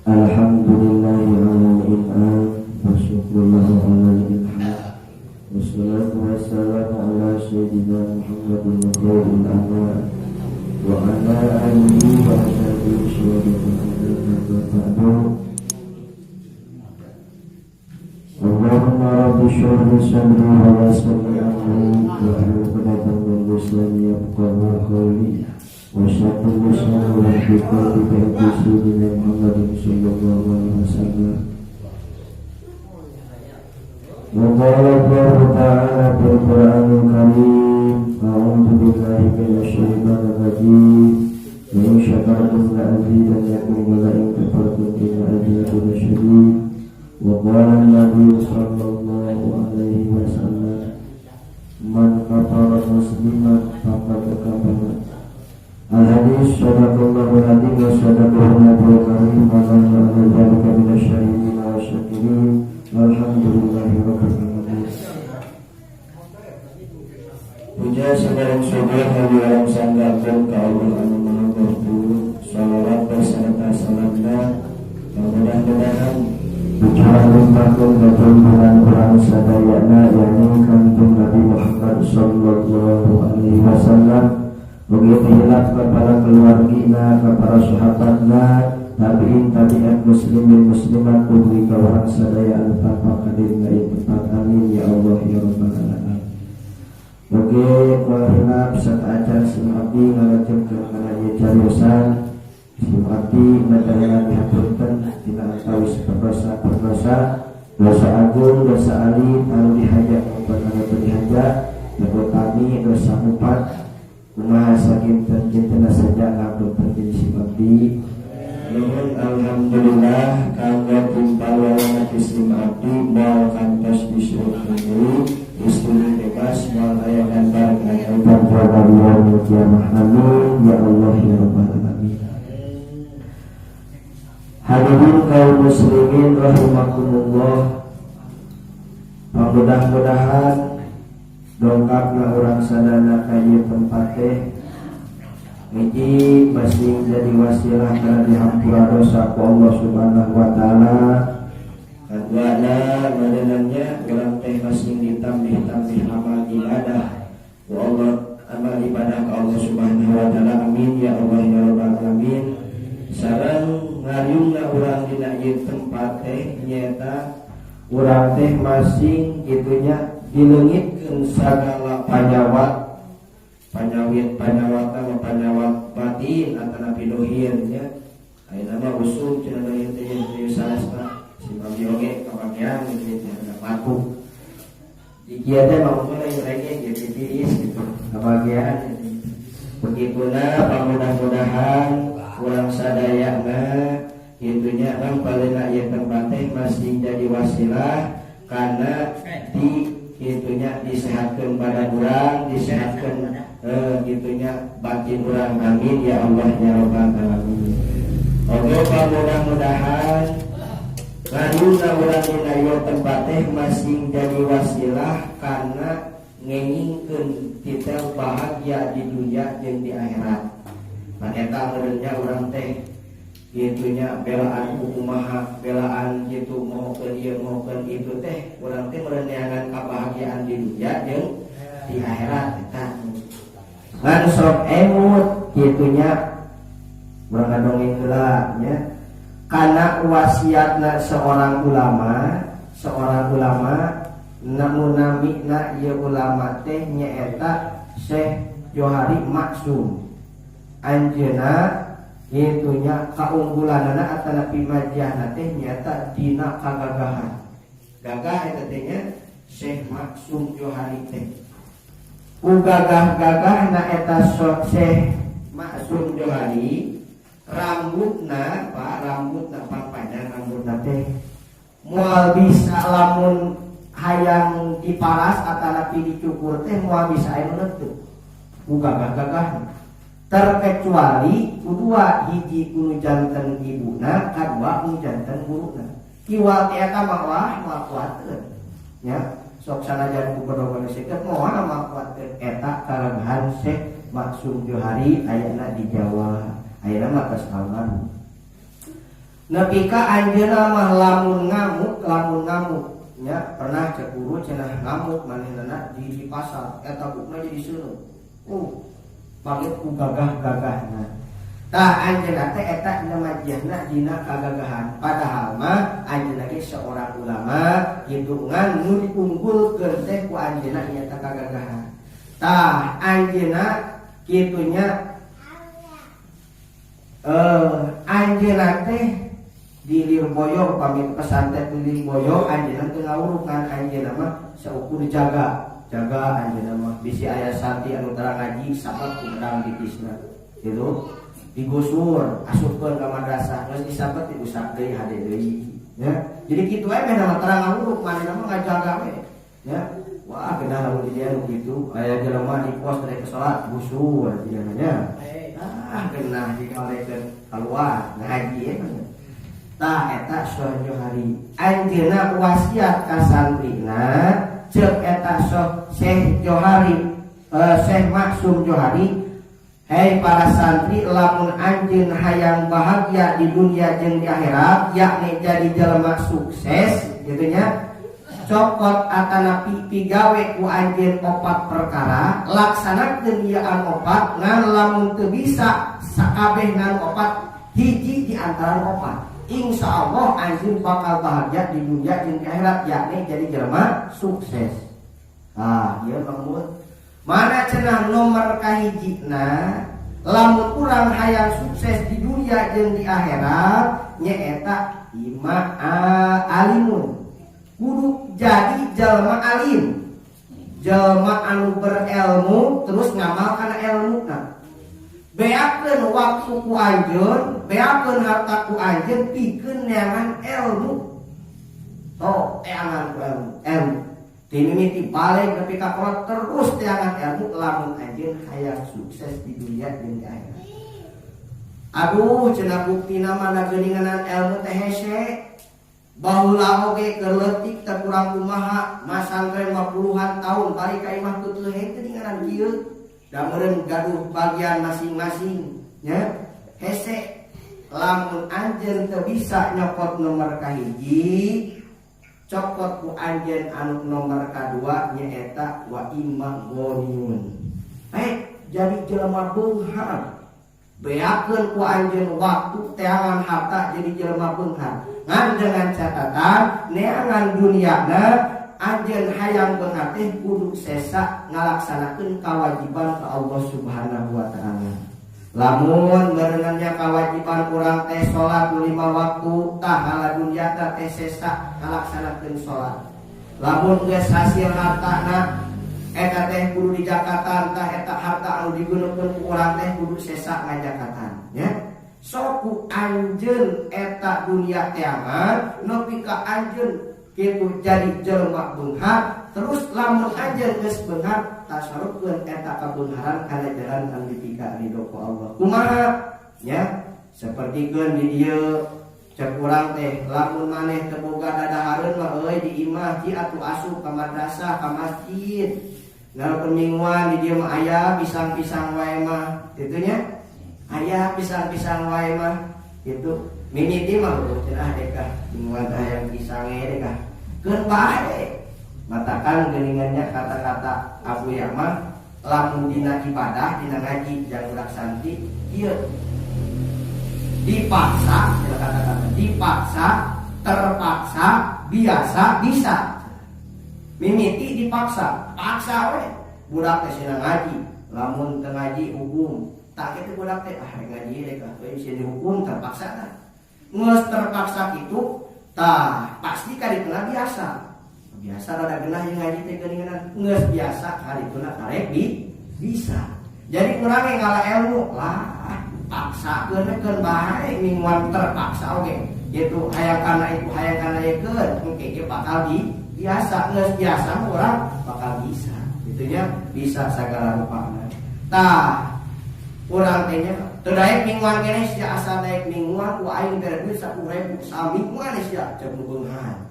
Alhamdulillahi ala al-in'am wa syukru lahu ala al-ilham. Wassalatu wassalamu ala sayyidina Muhammadin khairil anam wa ala alihi wa ashabihi syuhadatil anam ba'du. Allahumma rabbi shrah li sadri wa yassir li amri wahlul 'uqdatam min lisani yafqahu qawli. Wa lisani wa bi qalbi bi sayyidina Muhammadin sallallahu alaihi wasallam. Wa qala Allah ta'ala fil Qur'anil Karim, a'udzu billahi minasy syaithanir rajim. La in syakartum la azidannakum wa la in kafartum inna 'adzabi lasyadid. Wa qala an-nabiy sallallahu alaihi wasallam, man kafara musliman faqad kafara. Al-hadis sadaqallahu al-azim wa sadaqahu nabiyul karim wa nahnu ala dzalika minasy syahidin wa syakirin. Alhamdulillahi rabbil alamin. Puja segala syukur haji alam sanggakeun ka Allah anu Maha Ghafur. Salawat beserta salamna mudah-mudahan bicara limpahkeun ka junjungan urang sadayana yakni Kanjeng Nabi Muhammad sallallahu alaihi wasallam. Mugi hilap kepada keluargina, kepada sahabatna, tabiin tabiat muslimin muslimat ugi ka urang sadaya anu tanpa kadirna ieu tempat. Amin ya Allah ya rabbal alamin. Oke, moal hilap sateuacan sim abdi ngalajengkeun kana ieu cariosan. Sim abdi nadayana dihapunten tina antawis perdosa-perdosa, dosa agung, dosa alit anu dihaja maupun anu teu dihaja, terutami dosa mupat. Kumaha sakinten kintenna saja ngapunten ti sim abdi. Nuhun alhamdulillah kanggo timpal walana ti sim abdi moal kantos disuruhkeun deui, istri bebas moal aya gambar keajaiban yaumil kiamah. Amin ya Allah ya rabbal alamin. Hadirin kaum muslimin rahimakumullah, mudah-mudahan dongkapna urang sadana ka ieu tempat teh hiji masih jadi wasilah karena dihampura dosa ku Allah Subhanahu wa taala. Kaduana mareunannya urang teh masih ditambih-tambih amal ibadah ku Allah, amal ibadah ka Allah Subhanahu wa taala. Amin ya Allah ya rabbal alamin. Sareng ngariungna urang dina ieu tempat teh nyaeta urang teh masing kitunya dileungitkeun sagala panyawat, panyawit panyawat mah panyawat batin atanapi dohir nya. Ayeuna mah usum cenah dohir teh nya sanes mah si abdi oge kabagian gitu teh ada batuk di kieu teh mah mulai lagi gitu tiris gitu kabagian begituna. Mudah-mudahan urang sadayana kitunya bang palena ieu tempat teh masih jadi wasilah karena di kitunya disehatkeun badan urang, disehatkeun gitunya batin urang. Amin ya Allah ya rabbal alamin. Oke, mudah-mudahan ngariungna urang dina ieu tempat teh masih jadi wasilah karena ngengingkeun kita bahagia di dunia jeung di akhirat. Nah, eta meureunnya urang teh gitunya belaan kumaha belaan gitu mohokeun ieu mohokeun itu teh urang teh meureun neangan kabahagiaan di dunia jeung di akhirat eta. Ngan sok emut gitunya urang ngadongeng heula nya karena wasiatna seorang ulama, seorang ulama namun namina ieu ulama teh nyaeta Syekh Johari Maksum. Anjeunna itunya kaunggulanana atanapi majiahna teh nyata dina kagagahan. Gagah eta teh nya Syekh Maksum Johari teh. Ku gagah-gagahna eta Syekh Maksum Johari, rambutna Pak, rambutna panjang, rambutna teh moal bisa lamun hayang diparas atanapi dicukur teh moal bisa aya nu neuteuk ku gagah-gagahna, terkecuali kedua hiji kudu janten ibuna, kadua kudu janten guruna. Kiwal ti eta mah wah moal kuateun nya, sok sanajan ku pedoman seukeut moal moal kuateun. Eta kagagahan Syekh Maksum Johari ayana di Jawa, ayeuna mah tos almarhum. Nepi ka anjeunna mah lamun ngamuk nya, pernah cek guru cenah ngamuk manehna di pasar eta bukna jadi seuneut. Panggil ku gagah-gagahna. Tah, anjeunna teh eta namajiahna dina kagagahan. Padahal mah anjeunna ge seorang ulama kitu, ngan nu diunggulkeun teh ku anjeunna nyaeta kagagahan. Tah, anjeunna kitu nya, anjeunna teh di Lirboyo, pamit pesantren di Lirboyo, anjeunna teu ngawuruk, ngan anjeunna mah saukur jaga jaga. Anjeunna mah bisi aya santri anu tara ngaji, sabab ku pedang titisna gitu, digusur, asupkeun ka madrasah, geus disabet diusap deui, hade deui ya. Jadi kitu we meh tara ngawuruk, manehna mah ngajaga we ya. Wah, genah lamun di dieu nu kitu, aya jelema di pos rek salat, gusur jigana nya. Ah, genah dikalekeun keluar ngaji ya. Tah, eta Syekh Johari anjeunna wasiat ka santrina. Ceuk eta Syekh Johari, Syekh Maksum Johari, "Hei para santri, lamun anjeun hayang bahagia di dunia jeung di akhirat, yakni jadi jelema sukses gitu nya, cokot atanapi pigawe ku anjeun opat perkara, laksanakeun ieu opat. Ngan lamun teu bisa sakabeh ngan opat, hiji di antara opat, insya Allah anjeun bakal bahagia di dunia jeung di akhirat, yakni jadi jelema sukses." Ah, ieu Mahmud mana cenah nomor kahijina lamun urang hayang sukses di dunia jeung di akhirat nyaeta ima alimun, kudu jadi jalma alim, jalma anu berilmu terus ngamalkan ilmu. Nah, beakeun waktu ku anjeun, beakeun harta ku anjeun pikeun neangan ilmu. Oh, teangan ku ilmu, ilmu ti mimiti balig nepi ka kolot terus teangan ilmu lamun anjeun hayang sukses di dunia jeung di akhirat. Aduh, cenah, buktina mana geuninganan ilmu teh hese. Baheula oge keur leutik teh kurang kumaha, masantren mah puluhan tahun, balik ka imah teu teu geuninganan kieu. Da meureun gaduh bagian masing-masing nya, hese. Lamun anjeun teu bisa nyokot nomor kahiji, cokot ku anjeun anu nomor kadua, nyaeta wa imma ghaniyun. Jadi jelema beunghar, beakeun ku anjeun waktu, teangan harta, jadi jelema beunghar, ngan dengan catatan neangan duniana. Anjeun hayang beunghar teh kudu sesa ngalaksanakeun kewajiban ke Allah Subhanahu wa Taala. Lamun merenannya kewajiban urang teh salat lima waktu, tah ngala dunia teh sesa ngalaksanakeun salat. Lamun geus hasil hartana eta teh kudu dijakatan, tah eta harta anu digunakeun ku urang teh kudu sesa ngajakatan nya. Sok ku anjeun eta dunia teangan nepi ka anjeun kitu jadi jelema beunghar. Terus lamun anjeun geus beunghar, tasarufkeun eta kabeungharan kana jalan anu dipika ridho ku Allah. Kumaha nya? Sapertikeun di dieu, cek urang teh, lamun maneh teu boga dadahareun mah euy di imah, ji atuh asup ka madrasah, ka masjid. Nah, mingguan di dieu mah aya pisang-pisang wae mah kitu nya, aya pisang-pisang wae mah gitu. Mimiti mah cenah deka mingguan hayang pisang we deka, keun bae. Matakan geuningannya kata-kata Abu Yama, lamun dina ibadah, dina ngaji jang budak santri ieu dipaksa, kata-kata dipaksa, terpaksa, biasa, bisa. Mimiti dipaksa, paksa we budak teh sina ngaji. Lamun teu ngaji hukum tak kitu, budak teh ah ngaji rek ah we dihukum, terpaksa kan. Geus terpaksa kitu tah pasti kadituna biasa, biasa rada genah yang ngaji teh geuningan. Geus biasa kadituna karek di bisa. Jadi kurang yang ngala ilmu lah, paksa keun bae mingguan, terpaksa oge gitu, hayang kana itu, hayang kana ieu, keun engke ge bakal di biasa. Geus biasa urang bakal bisa gitu nya, bisa segala rupana. Tah, urang teh nya teu daek mingguan keneh sia, asa daek mingguan ku aing teh duit 10.000 samingguan sia, cek nu beunghar.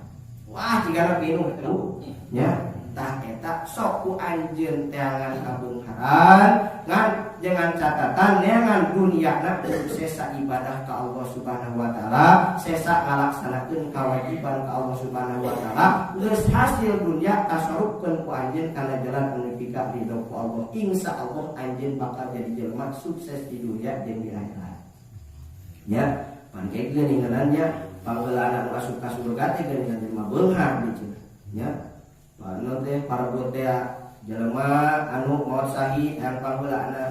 Wah, jigana pinuh tuh nya. Tah eta sok ku anjeun teangan kabeungharan ngan dengan catatan neangan dunia kudu sesa ibadah ka Allah Subhanahu wa taala, sesa ngalaksanakeun kewajiban ka Allah Subhanahu wa taala, geus hasil dunia tasarrufkeun ku anjeun kana jalan anu dipika ridho ku Allah. Insya Allah anjeun bakal jadi jelema sukses di dunia jeung di akhirat. Ya, pan geuningan nya panggeulana nu asup ka surga teh geuningan jelema beunghar di cenah. Nya. Anu teh parebut teh jelema anu maot sahid yang panggeulana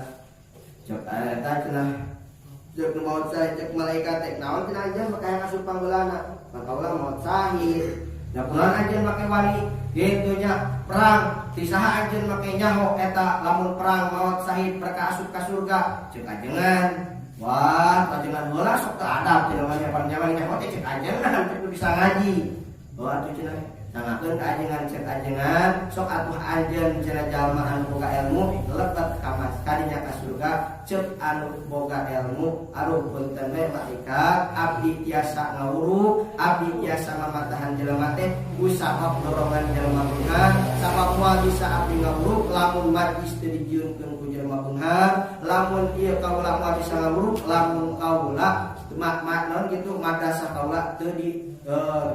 cek eta cenah cek nu maot sahid cek malaikat teh naon cenah anjeun make hayang asup panggeulana maka ulah maot sahid. Da kunaon anjeun make wani kitu nya perang ti saha anjeun make nyaho eta lamun perang maot sahid mereka asup ka surga cek ajengan. Wah, ajengan heula sok teu adab cenah mah nya nyaman nyaho teh cek ajengan teh bisa ngaji. Oh atuh cenah sangakeun ka ajengan cek ajengan sok atuh anjeun cenah jalma anu boga ilmu lebet ka mas kadinya ka surga cek anu boga ilmu aduh punten we malaikat abdi tiasa ngawuruk abdi tiasa mamatahan jelema teh ku sabab dorongan jelema beunghar sabab moal bisa abdi ngawuruk lamun majlis teu dijieunkeun ku jelema beunghar lamun ieu kaula moal bisa ngawuruk lamun kaula mak naon gitu madrasah kaula teu di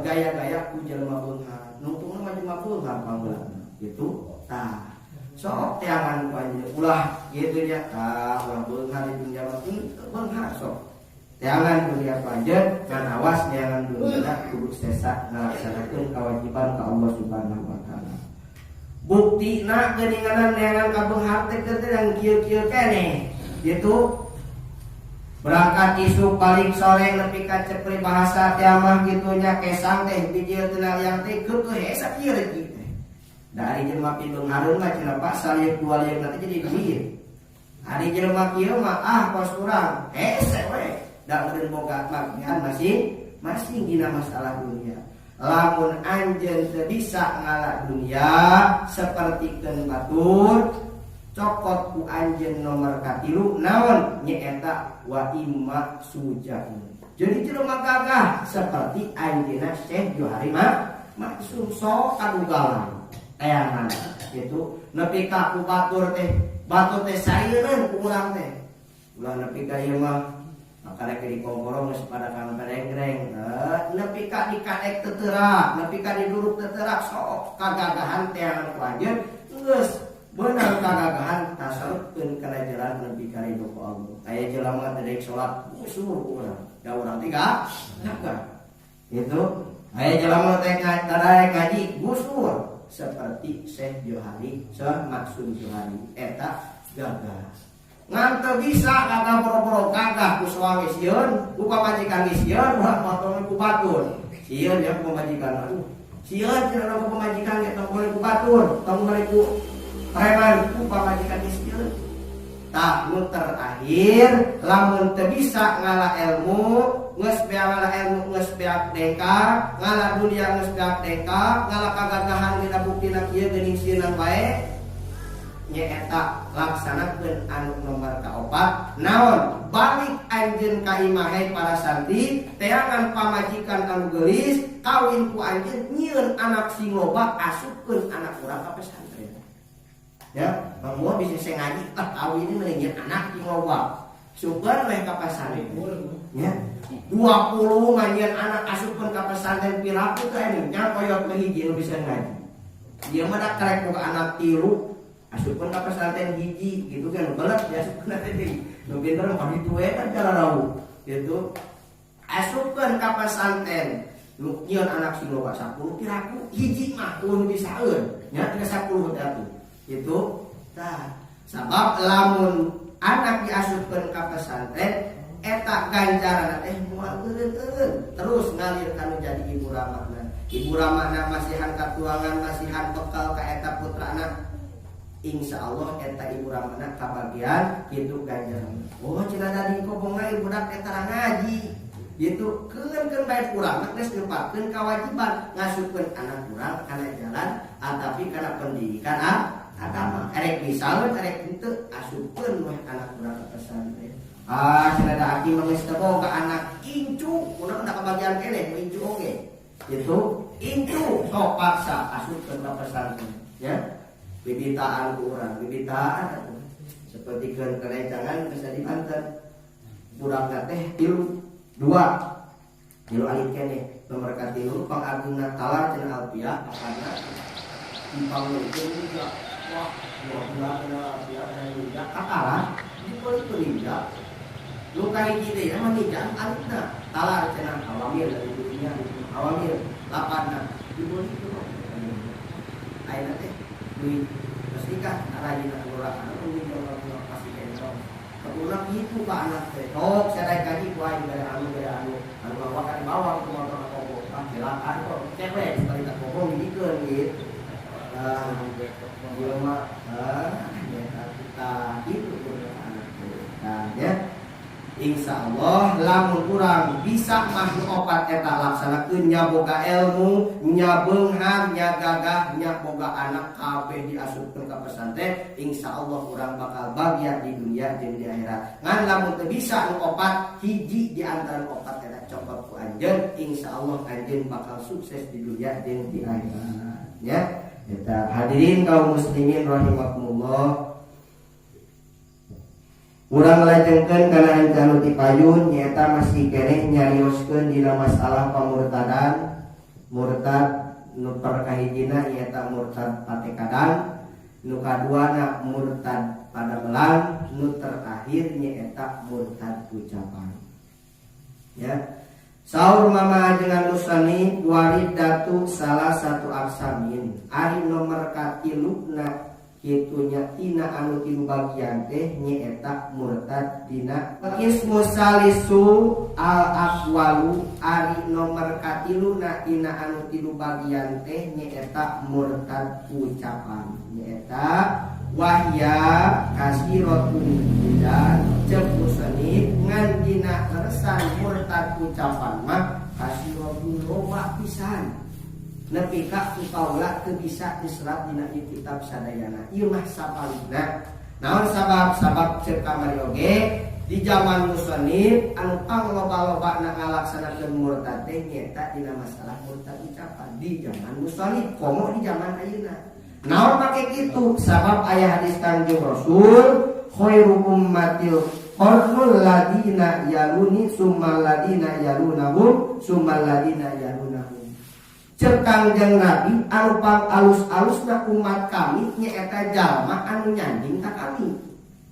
gaya-gaya ku jelema beunghar nungtungna mah jelema beunghar panggeulana gitu tah sok teangan ku anjeun ulah gitu nya tah ulah beunghar di dunia mah beunghar sok teangan dunia ku anjeun ngan awas neangan dunia kudu sesa ngalaksanakeun kewajiban ka Allah Subhanahu wa taala. Buktina geuninganan neangan ka beunghar teh teh yang kieu-kieu keneh gitu berangkat isuk balik sore nepi ka cek bahasa teh mah kitu nya kesang teh bijil teu yang teh keukeun hese kieu rezeki teh. Da ari jelema pibeunghareun mah cenah Pak salieuk dua lieuk nanti jadi duit. Ari jelema kieu mah ah kos urang hese we. Da meureun boga bagian masing masing dina masalah dunia. Lamun anjeun teu bisa ngala dunia sapertikeun batur cokot ku anjeun nomor katilu naon nyaeta wa imma sujaun. Jadi jelema gagah seperti anjeunna Syekh Johari Maksum sok kadugalan tayangan gitu nepi ka ku batur teh saeureun ku urang teh ulah nepi ka ieu mah maka rek di kongkorong geus pada kang pereng-reng nepi ka dikadek teu teurak nepi ka diduruk teu teurak sok kagagahan teangan ku anjeun geus beunang kagagahan tasarrufkeun kana jalan nepi ka ridho ku Allah. Aya jelema teh rek salat busur ku urang da urang teh gagah gitu. Aya jelema teh rek ngaji busur seperti Syekh Johari, Syekh Maksum Johari eta gagah. Ngan teu bisa gagah boro-boro gagah ku suami sieun, ku pamajikan ge sieun, ulah potong ku batur. Sieun ya ku pamajikan aduh. Sieun cenah ku pamajikan ge tong boleh ku batur, tong boleh ku preman ku pamajikan ge sieun. Tah nu terakhir lamun teu bisa ngala ilmu, geus beak ngala ilmu geus beak dengka, ngala dunia geus beak dengka, ngala kagagahan dina buktina kieu geuning sieunan bae nyaeta laksanakeun anu nomor kaopat naon balik anjeun ka imahe para santri teangan pamajikan anu geulis kawin ku anjeun nyieun anak sing loba asupkeun anak urang ka pesantren ya bahwa bisa saya ngaji ah kawin ini nyieun anak sing loba syukur weh ka pesantren ya 20 nyieun anak asupkeun ka pesantren piraku teh nya koyot mah hiji nu bisa ngaji ieu mah da karek boga anak tilu asupkeun ka pesantren hiji gitu kan belet ya asupkeun teh deui nu pinter mah kitu we kan cara rauh gitu asupkeun ka pesantren nu nyieun anak sing loba 10 piraku hiji mah kudu bisaeun nya tina 10 teh atuh gitu tah sabab lamun anak diasupkeun ka pesantren eta ganjaran teh moal eureun-eureun terus ngalir kanu jadi ibu ramana ibu ramana masihan katuangan masihan bekal ka eta putrana insya Allah eta ibu ramana kabagian kitu ganjaran. Oh cenah da di kobongna ibu budak eta ngaji. Gitu keun-keun bae urang mah geus nyepatkeun kewajiban ngasupkeun anak urang kana jalan atapi kana pendidikan agama. Erek misalnya erek henteu asupkeun weh anak urang ka pesantren. Ah cenah da aki mah geus teu boga anak incu, urang da kabagian keneh incu oge. Gitu incu sok paksa asupkeun ka pesantren. Ya, bibitaan ku urang, bibitaan atuh. Seperti kerencangan bisa di Banten. Budakna teh tilu, dua. Tilu alit keneh. Nomor katilu pangagungna talar cenah Alfiah apana dipanggilkeun juga. Wah, dua bulan kena Alfiah kena ninja katalah dipolikeun ninja. Nu kahiji teh mah ninja alitna talar cenah awamil dari dunia awamil lapanna dipolikeun. Ayeuna teh duit terus nikah rajin anu ninja orang pasti kene. Keturunan itu ke anak teh. Tok saya kaji ku aing gara anu gara anu anu awak kan bawang ku motor kobo. Ah silakan kok cewek sekali tak kobo ngidikeun gitu. Ah, dia mah ah ya kita itu anak teh. Nah, ya. Insya Allah lamun kurang bisa mah nu opat eta laksanakeun, nya boga ilmu, nya beunghar, nya gagah, nya boga anak kabeh diasupkeun ka pesantren, insya Allah urang bakal bahagia di dunia jeung di akhirat. Ngan lamun teu bisa nu opat, hiji di antara opat eta cokot ku anjeun, insya Allah anjeun bakal sukses di dunia jeung di akhirat, ya. Eta hadirin kaum muslimin rahimakumullah. Urang lajengkeun kana encanu ti payun, nyaeta masih keneh nyarioskeun dina masalah pamurtadan. Murtad nu perkahijina nyaeta murtad patekadan, nu kaduana murtad padamelan, nu terakhir nyaeta murtad ucapan, ya. Saur mama dengan musani wariddatu salasatu aqsamin, ari nomor katiluna kitunya tina anu tilu bagian teh nyaeta murtad dina qismu salisu al aqwalu, ari nomor katiluna tina anu tilu bagian teh nyaeta murtad ucapan, nyaeta wahya kasiratun dan cek musannif ngan dina leresan murtad ucapan mah kasiratun loba pisan nepi ka ku kaula teu bisa diserat dina ieu kitab sadayana. Ieu mah sapalihna. Naon sabab? Sabab cek kamari oge di zaman musannif anu pangloba-lobana ngalaksanakeun murtad teh nyaeta dina masalah murtad ucapan di zaman musannif komo di zaman ayeuna. Naon make kitu? Sabab aya hadis Kangjeng Rasul, khairu ummatil qarnul ladina yaluni summal ladina yalunahum summal ladina yalunahum. Cek Kangjeng Nabi, anu pang alus-alusna umat kami nyaeta jalma anu nyanding ka kami.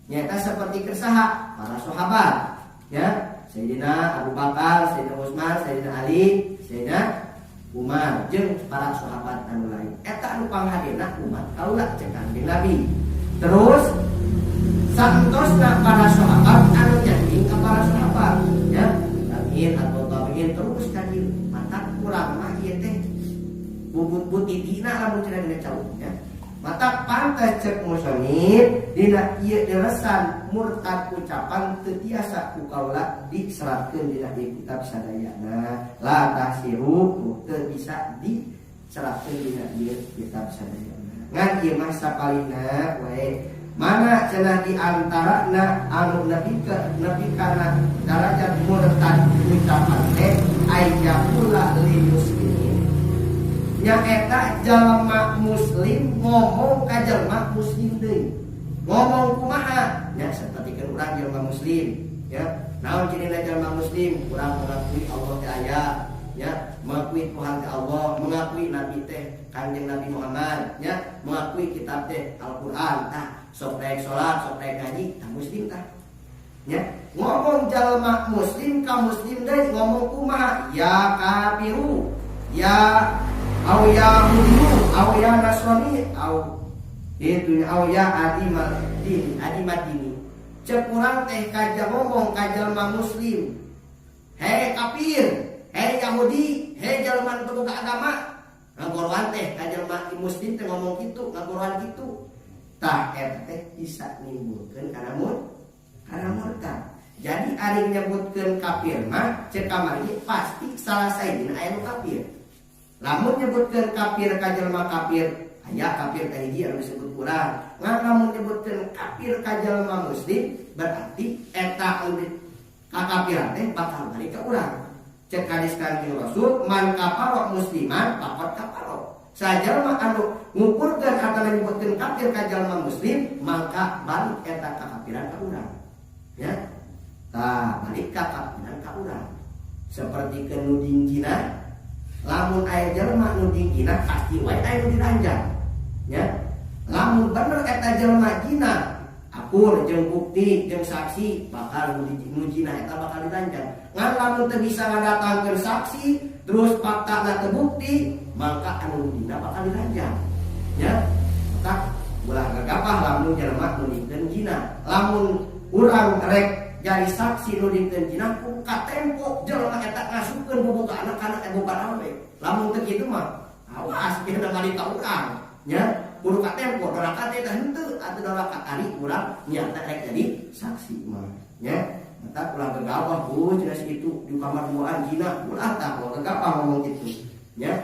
Nyaeta seperti kersaha para sahabat, ya. Sayyidina Abu Bakar, Sayyidina Utsman, Sayyidina Ali, Sayyidina Umar jeung para sahabat anu lain. Eta anu panghadena umat kaula cek Kangjeng Nabi. Terus santosna para sahabat anu nyanding ka para sahabat, ya. Tabiin atau tabiin terus ka dieu. Mata kurang mah ieu teh bubut butitina lamun cenah dina cau, ya. Mata pantas cek musannif dina ieu diresan murtad ucapan teu tiasa ku kaula diseratkeun dina ieu kitab sadayana. La tahsiru, teu bisa diseratkeun dina ieu kitab sadayana. Ngan ieu mah sapalihna wae. Mana cenah di antarana anu nepi ke nepi kana darajat murtad ucapan teh ayyakula li muslimin, nyaeta jalma muslim ngomong ka jalma muslim deui. Ngomong kumaha? Ya seperti kan urang jalma muslim, ya. Naon cirina jalma muslim? Urang mengakui Allah teh aya, ya, mengakui Tuhan teh Allah, mengakui nabi teh Kanjeng Nabi Muhammad, ya, mengakui kitab teh Al-Qur'an. Tah, sok daek salat, sok daek ngaji, tah muslim tah. Ya, ngomong jalma muslim ka muslim deui ngomong kumaha? Ya kafiru, ya au ya hudu, au ya nasrani, au itu au ya adimadini, adimadini. Cek urang teh kaja ngomong ka jalma muslim. Hei kafir, hei Yahudi, hei jalma nu boga agama. Ngagoroan teh ka jalma muslim teh ngomong kitu, ngagoroan kitu. Tah eta teh bisa nimbulkeun kana murtad. Jadi ari nyebutkeun kafir mah cek kamari pasti salah sahijina aya nu kafir. Lamun nyebutkeun kafir ka jelema kafir, aya kafir ka hiji anu disebut urang. Ngan lamun nyebutkeun kafir ka jelema muslim berarti eta anu kakafiran teh bakal balik ka urang. Cek hadis Kanjeng Rasul, man kafara musliman faqad kafara. Sajalma anu ngufurkeun atau nyebutkeun kafir ka jalma muslim, maka balik eta kakafiran ka urang. Ya. Tah, balik ka kafiran ka urang. Seperti ke nuding zina, lamun aya jelema nuding zina pasti wae aya nu diranjang. Ya. Lamun bener eta jelema zina, akur jeung bukti jeung saksi, bakal nu zina eta bakal diranjang. Ngan lamun teu bisa ngadatangkeun saksi, terus fakta terbukti, maka anu zina bakal diranjang. Ya. Tak ulah gagapah lamun jelema nudingkeun zina. Lamun urang rek jadi saksi nudingkeun zina ku katempo jelema eta ngasupkeun bobogohana kana boga awewe. Lamun teu kitu mah awas ieu balik ka urang. Ya, kudu katempo doraka teh henteu atuh doraka ari urang nyata rek jadi saksi mah. Ya. Mata ulah gegabah, oh jelas itu di kamar duaan zina, ulah tah ulah gegabah ngomong gitu. Ya.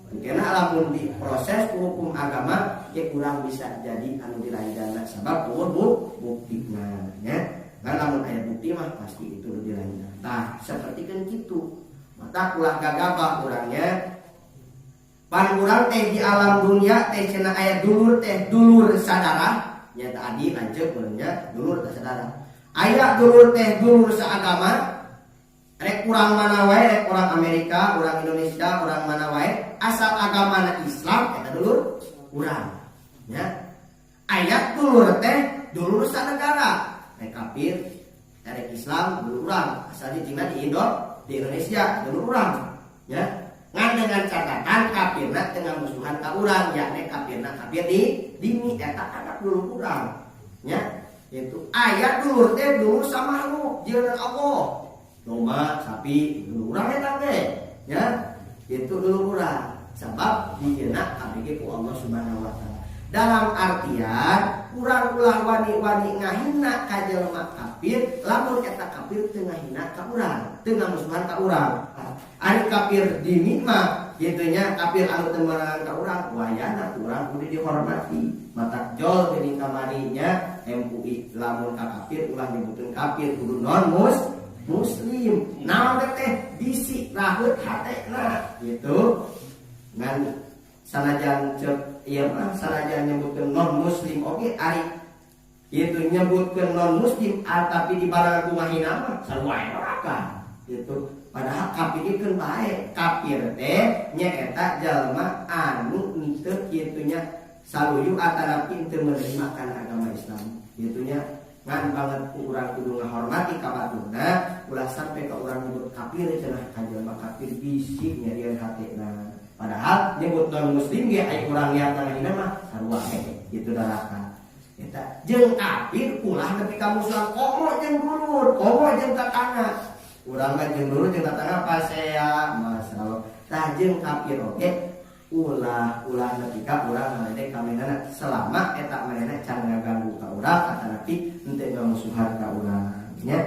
Karena lamun diproses hukum agama ya kurang bisa jadi anu diranjana sebab euweuh buktina ya. Kan lamun aya bukti mah pasti itu nu diranjana. Tah, seperti kan gitu. Mata ulah gagabah urangnya. Pan urang teh di alam dunia teh cenah aya dulur teh dulur saudara, nya tadi lanceuk nya dulur teh saudara. Aya dulur teh dulur saagama, rek urang mana wae, rek urang Amerika, urang Indonesia, urang mana wae, asal agamana Islam eta dulur urang. Ya. Aya dulur teh dulur sanegara, rek kafir, rek Islam dulur urang, asal dijingna di Indo, di Indonesia dulur urang. Ya. Ngan dengan catatan kafirna tengah musuhan ka urang, yakni kafirna kafir di dini eta anak dulur urang. Ya. Itu aya dulur teh dulur sama makhluk jieunan Allah. Domba, sapi, dulur urang eta teh. Ya. Itu dulur urang. Sebab dijieunna KBG ku Allah Subhanahu wa taala. Dalam artian urang ulah wani-wani ngahina ka jelema kafir lamun eta kafir teu ngahina ka urang, teu ngamusuhan ka urang. Ari kafir dini mah kitu nya, kafir anu teu meunangan ka urang, wayana urang kudu dihormati. Matak jol geuning kamarinya MUI lamun ka kafir ulah nyebutkeun kafir, kudu non muslim. Naon teh bisi raheut hatena gitu. Ngan sanajan cek ieu mah sanajan nyebutkeun non muslim oge, ari itu nyebutkeun non muslim tapi di barang ku ngahina mah sarua neraka gitu. Padahal kafir keun bae, kafir teh nyaeta jalma anu henteu kitu nya saluyu atanapi teu menerima kana agama Islam kitu nya. Ngan banget ku urang kudu ngahormati ka baturna, ulah sampai ka urang nyebut kafir cenah ka jalma kafir bisi nyarian hatena. Padahal nyebut non muslim ge aya urang niat ngahina mah sarua we kitu neraka. Eta jeung kafir ulah nepi ka musuhan, komo jeung dulur, komo jeung tetangga. Urang mah jeung dulur jeung tetangga pasea, masalah. Tah jeung kafir oge ulah ulah nepi ka urang ngaledek ka manehna selama eta manehna can ngaganggu ka urang atanapi henteu ngamusuhan ka urang nya.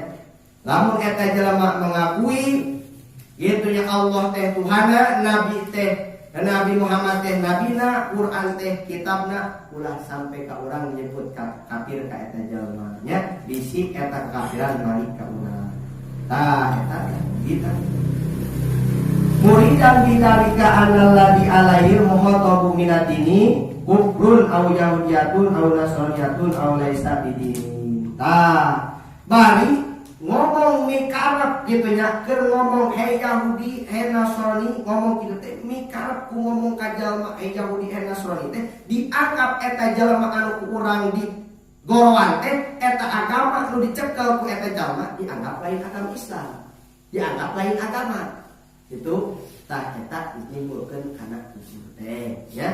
Lamun eta jelema mengakui kitu nya Allah teh Tuhana, Nabi teh Nabi Muhammad teh nabina, Quran teh kitabna, ulah sampai ka urang menyebut kafir ka eta jelema nya, bisi eta kekafiran balik ka urang. Tah eta kita muridan bidzalika analladzi alaihi mukhatabu minadini kufrun au yahudiyatun au nasraniyatun au laisa bidini. Tah bari ngomong mikarep gitu nya, keur ngomong hey Yahudi, hey Nasrani, ngomong kitu teh mikarep ku ngomong ka jalma hey Yahudi, hey Nasrani teh dianggap eta jalma anu ku urang di gorowan teh eta agama nu dicekel ku eta jalma dianggap lain agama Islam, dianggap lain agama itu. Tah eta ditimbulkeun kana kufur teh ya.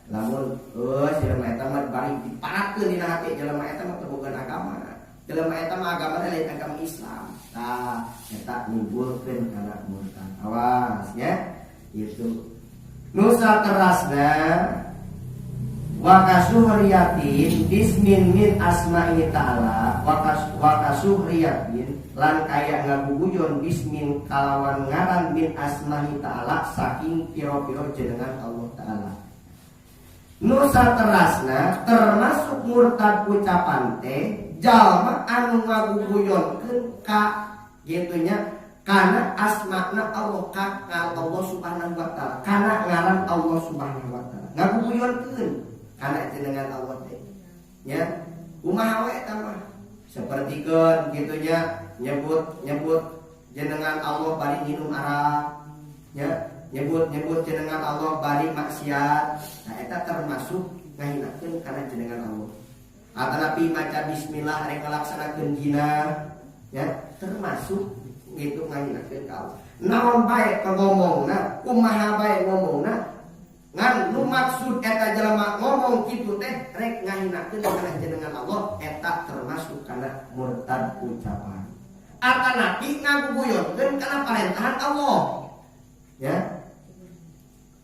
Lamun oh jelema eta mah bari diparatkeun dina hati, jelema eta mah teu boga agama, jelema eta mah agamana lain agama Islam, tah eta nimbulkeun kana murtad. Awas ya. Itu nusa terasna wa kasuhriyatin bismin min asma'i ta'ala wa kasuhriyatin lan kaya ngaguguyon bismin kalawan ngaran min asma'i ta'ala saking piro-piro jenengan Allah Ta'ala. Nusa terasna termasuk murtad ucapan teh jalma anu ngaguguyonkeun ka gitunya Karena asmana Allah ka Allah Subhanahu wa taala, kana ngaran Allah Subhanahu wa taala. Ngaguguyonkeun kana jenengan Allah teh. Nya, kumaha we eta mah? Sapertikeun kitu nya, nyebut-nyebut jenengan Allah bari minum arak. Nya, nyebut-nyebut jenengan Allah bari maksiat. Nah, eta termasuk ngahinakeun kana jenengan Allah. Atanapi maca bismillah rek ngalaksanakeun zina, ya, termasuk gitu ngahinakeun ka Allah. Naon bae ngomongna, kumaha bae ngomongna, ngan nu maksud eta jelema ngomong kitu teh rek ngahinakeun kana jenengan Allah, eta termasuk kana murtad ucapan. Atanapi ngaguguyonkeun kana parentahan Allah. Ya.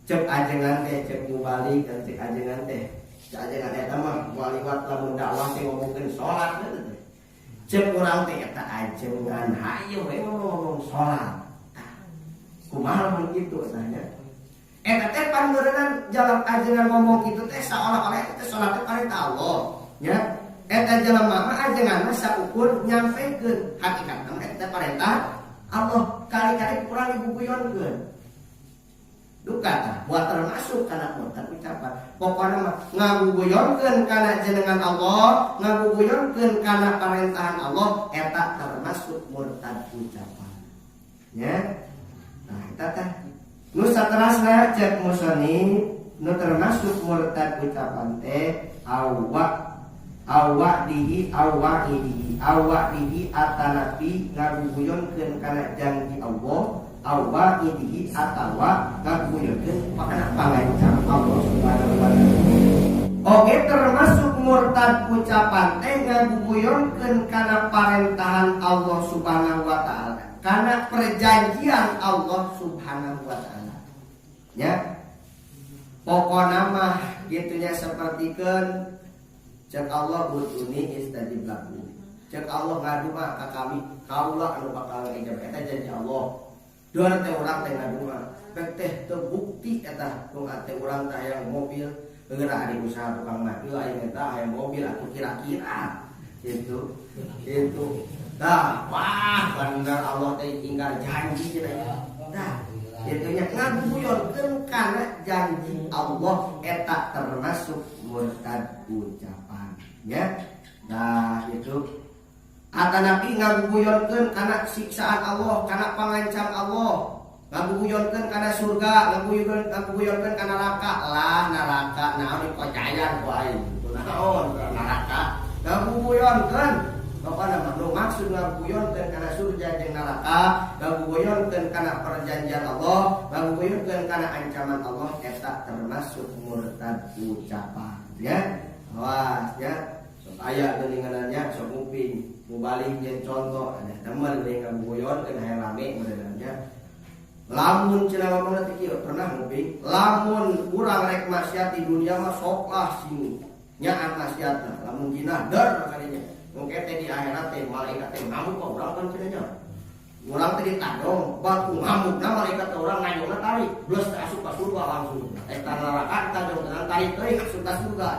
Cek ajengan teh, cek mubalik dan cek ajengan teh. Cek ajengan eta mah moal liwat lamun dakwah teh ngomongkeun salat teh. Cek urang teh eta ajengan hayu we ngomong salat. Kumaha lamun kitu tanya. Eta teh paneureunnan jalan ajengan ngomong kitu teh saolah-olah eta teh salat teh parentah Allah. Nya, eta jelema mah ajengan mah saukur nyampaikeun hakikatna mah eta parentah Allah, kali-kali kurang diguguyonkeun. Duka tah, buat termasuk kana murtad ucapan. Pokokna mah ngaguguyonkeun kana jenengan Allah, ngaguguyonkeun kana parentahan Allah, eta termasuk murtad ucapan. Ya. Nah, eta teh nu saterasna cek musannif nu termasuk murtad ucapan teh awak dihi awak dihi atanapi ngaguguyonkeun kana janji Allah, awak idihi atawa ngaguyonkeun kana pangancam Allah Subhanahu wa taala. Oke, termasuk murtad ucapan teh ngaguguyonkeun kana parentahan Allah Subhanahu wa taala, kana perjanjian Allah Subhanahu wa taala. Ya. Pokona mah gitunya sapertikeun cek Allah ud'uni astajib lakum. Cek Allah ngadua ka kami, kaula anu bakal ngijab, eta janji Allah. Dua teh urang teh ngadua, pek teh terbukti eta nu teh urang teh hayang mobil, geura ari usaha tukang mah ieu aya eta hayang mobil atuh kira-kira gitu. Gitu. Dah, wah bener Allah teh tinggal janji cenah. Dah, itunya ngaguyonkeun kana janji Allah, eta termasuk murtad ucapan, ya. Nah, itu atanapi ngaguyonkeun kana siksaan Allah, kana pangancam Allah, ngaguyonkeun kana surga, ngaguyonkeun kana neraka. Lah neraka naon dikocayan ku aing? Naon neraka? Ngaguyonkeun. Pokokna mah nu maksud ngaguyonkeun kana surga jeung neraka, ngaguyonkeun kana perjanjian Allah, ngaguyonkeun kana ancaman Allah, eta termasuk murtad ucapan, ya. Awas ya, sok aya geuningannya sok nguping, mubalik jeung contoh ada teman geuning ngaguyonkeun hayang rame meureunnya. Lamun cenah ngomongna teh kieu, pernah nguping, lamun urang rek maksiat di dunia mah sok lah sing nyaah maksiatna, lamun jinah der kalinya. Mungkin teh di akhirat teh malaikat teh ngamuk ka urang kan cenah nya. Urang teh ditadong, batu ngamukna malaikat teh urang nganyongna tarik, blus teh asup ka surga langsung. Eta neraka ditadong tenan tarik teuing asup ka surga.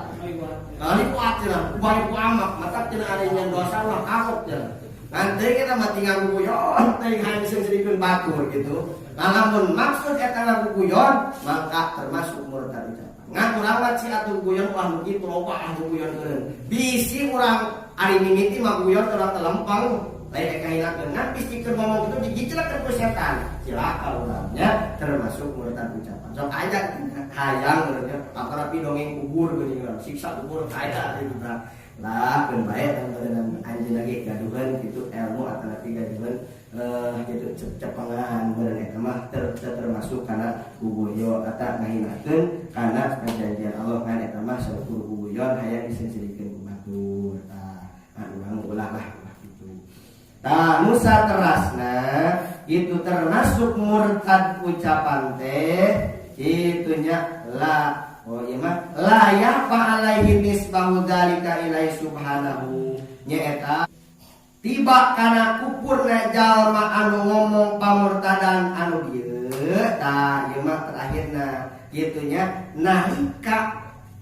Kali kuat cenah, bari ku amak, mata cenah ari nyen dosa mah kapok cenah. Nanti kita mah tinggal guguyon, teuing hayang seungseurikeun batur gitu. Nah, lamun maksud eta ngaguguyon, maka termasuk murtad ucapan. Ngan urang mah si atuh guyon wah nu kitu loba ah guguyon keureun. Bisi urang ari mimiti mah guyon urang teh lempeng, lain rek ngahinakeun. Ngan bisi keur ngomong kitu digiclekeun ku setan. Cilaka urang nya, termasuk murtad ucapan. Sok aja hayang urang nya, aparapi dongeng kubur geuning, siksa kubur aya gitu tah. Lah keun bae teman anjeun lagi gaduhan gitu ilmu atau gaduhan gitu cepengan meureun eta mah termasuk kana guguyon eta ngahinakeun kana perjanjian Allah, kan eta mah saukur guguyon hayang diseungseurikeun ku batur tah. Urang ulah lah ulah kitu tah. Nu saterasna itu termasuk murtad ucapan teh itunya la. Oh iya mah la yakhfa alaihi nisbahu dzalika ilaihi subhanahu, nyaeta tiba kana kupurna jalma anu ngomong pamurtadan anu bieu. Tah ieu mah terakhirna kitu nya, nalika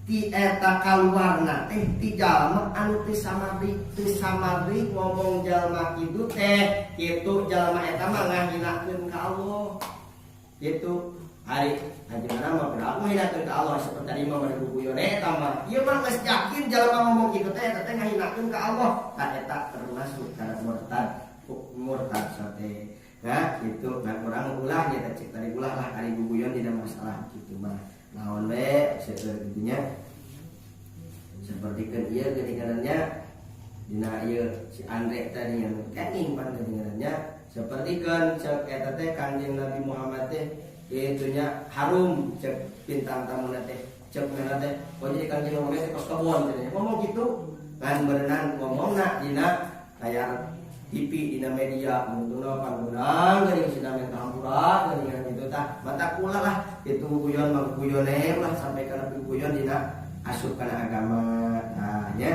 Ti eta kaluarna teh ti jalma anu teu samabri, teu samabri ngomong jalma kitu teh, kitu jalma eta mah ngahinakeun ka Allah. Gitu. Ari ajengan mah berapa ngahinakeun ka Allah seperti tadi mah mere guguyon eta mah. Ieu mah geus yakin jalma ngomong kitu teh eta teh ngahinakeun ka Allah. Tah eta termasuk kana murtad, murtad sate. Nah, gitu. Nah, urang ulah nya cek tadi ulah lah ari guguyon tidak masalah kitu mah. Naon we seueur kitu nya. Seperti kan ieu geuningannya dina ieu si Andre tadi yang kening pan geuningannya seperti kan cek eta teh Kangjeng Nabi Muhammad teh kitu nya harum cek bintang tamuna teh cek mana teh oh jadi Kangjeng Muhammad teh kos kebon cenah ngomong gitu ngan berenang ngomongna dina layar TV dina media untungna pan menang geuning sina minta hampura geuningan gitu tah mata kula lah itu guyon mah guyon lah sampai kana guyon dina asup kana agama. Nah nya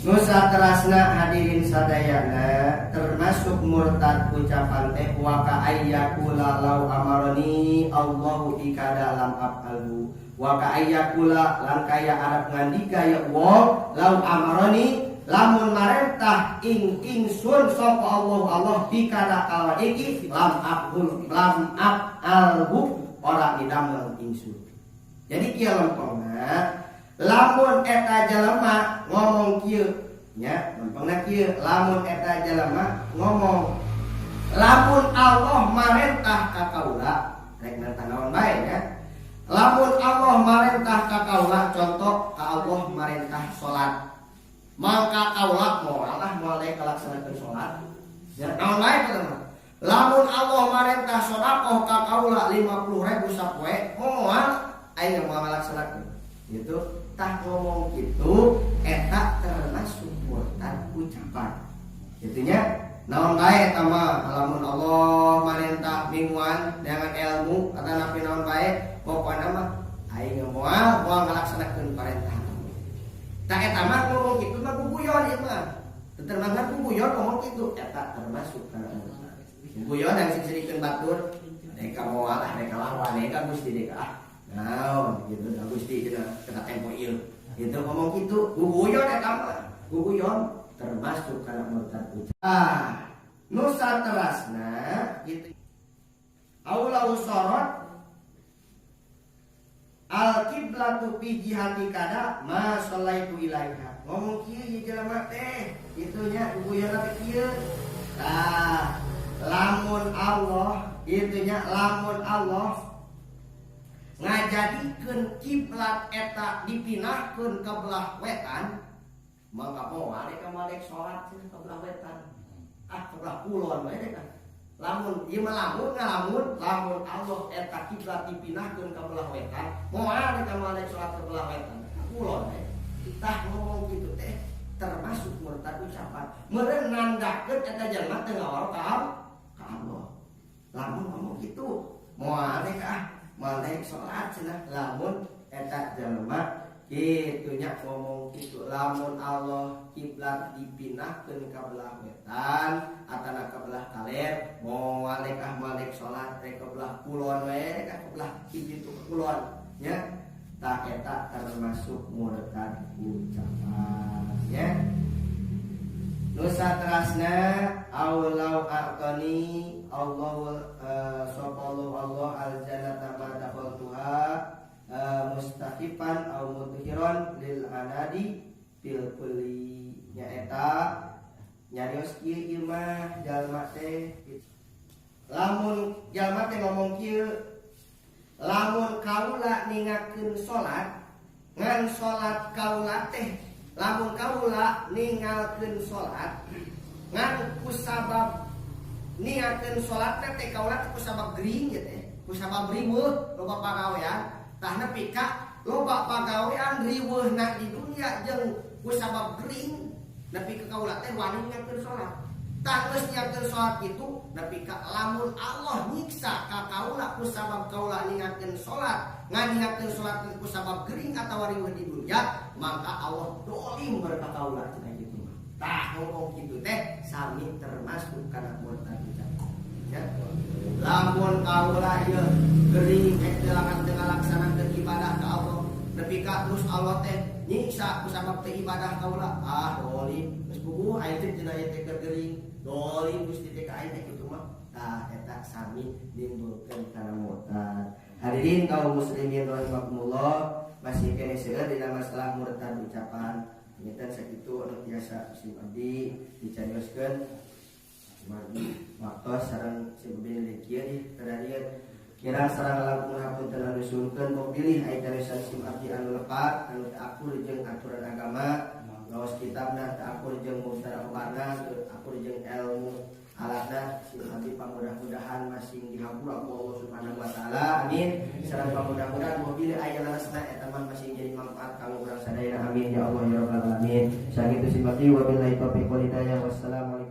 nu saterasna hadirin sadayana termasuk murtad ucapan teh wa ka ayyakula lau amaroni Allahu bikada lam af'alhu wa ka ayyakula lan kaya arep ngandika ya wong lau amaroni lamun marentah ing ingsun sapa Allah Allah bikada kalawan iki lam af'ul lam af'alhu ora didamel ingsun. Jadi kieu lempengna lamun eta jelema ngomong kieu nya lempengna kieu lamun eta jelema ngomong lamun Allah marentah ka kaula rek nantang naon bae nya lamun Allah marentah ka kaula contoh ka Allah marentah salat maka kaula moal lah moal deui kalaksanakeun salat nya naon bae eta mah. Lamun Allah marentah sedekah ka kaula 50.000 sapoe moal aing moal ngalaksanakeun gitu. Tah ngomong gitu eta termasuk murtad ucapan gitu nya. Naon bae eta mah lamun Allah marentah mingguan dengan ilmu atau napi naon bae pokona mah aing moal moal ngalaksanakeun parentah. Tah eta mah ngomong kitu mah guguyon ieu mah termasuk guguyon ngomong kitu eta termasuk kana murtad guguyon yang sing-sirikeun batur deka moal ah deka lawan deka Gusti deka ah naon gitu Gusti cenah kena tempo ieu gitu ngomong gitu guguyon eta mah guguyon termasuk kana murtad ucapan. Ah nu saterasna gitu aulau sorot al kiblatu fi jihati kada ma shallaitu ilaiha ngomong kieu ieu jelema teh kitu nya guguyon teh kieu. Tah lamun Allah kitu nya lamun Allah ngajadikeun kiblat eta dipindahkeun ka belah wetan maka moal ka malek salat cenah ka belah wetan ah ka belah kulon we kan lamun ieu mah lamun ngalamun lamun Allah eta kiblat dipindahkeun ka belah wetan moal ka malek salat ka belah wetan kulon we. Tah ngomong kitu teh termasuk murtad ucapan meureun nandakeun eta jelema teu ngawal ka Allah lamun ngomong kitu moal ka malek salat cenah lamun eta jelema kitu nya ngomong kitu lamun Allah kiblat dipindahkeun ka belah wetan atana ka belah kaler moal ah malek salat rek ka belah kulon we rek ka belah kitu ka kulon nya. Tah eta termasuk murtad ucapan nya. Nu saterasna aulau a'tani Allahu sapa Allah al jannata ma dakhaltuha mustaqifan au mudhiran lil anadi fil kulli nyaeta nyarios kieu ieu mah jalma teh lamun jalma teh ngomong kieu lamun kaula ningakeun salat ngan salat kaula teh lamun kaula ningalkeun salat ngan kusabab ningalkeun salat teh kaula teh kusabab gering ieu teh kusabab riweuh loba pagawean tah nepi ka loba pagawean riweuhna di dunia jeung kusabab gering nepi ka kaula teh wani ningalkeun salat tah geus ningalkeun salat kitu nepi ka lamun Allah nyiksa ka kaula kusabab kaula ningalkeun salat ngan ningalkeun salat ku sabab gering atawa riweuh di dunia maka Allah dolim ka kaula cenah kitu mah. Tah ngomong kitu teh sami termasuk kana murtad ucapan ya. Lamun kaula ieu gering teu ngalaksanakeun ibadah ka Allah nepi ka murtad terus Allah teh nyiksa kusabab teh ibadah kaula. Ah, dolim geus puguh aing teh cenah ieu teh keur gering. Dolim Gusti teh ka aing teh kitu mah. Tah eta sami nimbulkeun kana murtad. Hadirin kaum muslimin rahimakumullah, masih keneh seueur dina masalah murtad ucapan. Nyata sakitu anu biasa sim abdi dicarioskeun margi waktos sareng sim abdi kieu di kadarieu. Kira sareng langkung hapunten anu sungkeun bilih aya cariosan sim abdi anu lepat anu teu akur jeung aturan agama, ngaos kitabna teu akur jeung mubtada khabarna, teu akur jeung ilmu alatna. Sim abdi pamudah-mudahan masing dihampura ku Allah Subhanahu wa taala, amin. Sareng pamudah-mudahan bilih aya leresna eta mah masing jadi manfaat kanggo urang sadayana, amin ya Allah ya rabbal alamin. Sakitu sim abdi, wabillahi taufiq wal hidayah, wassalamualaikum.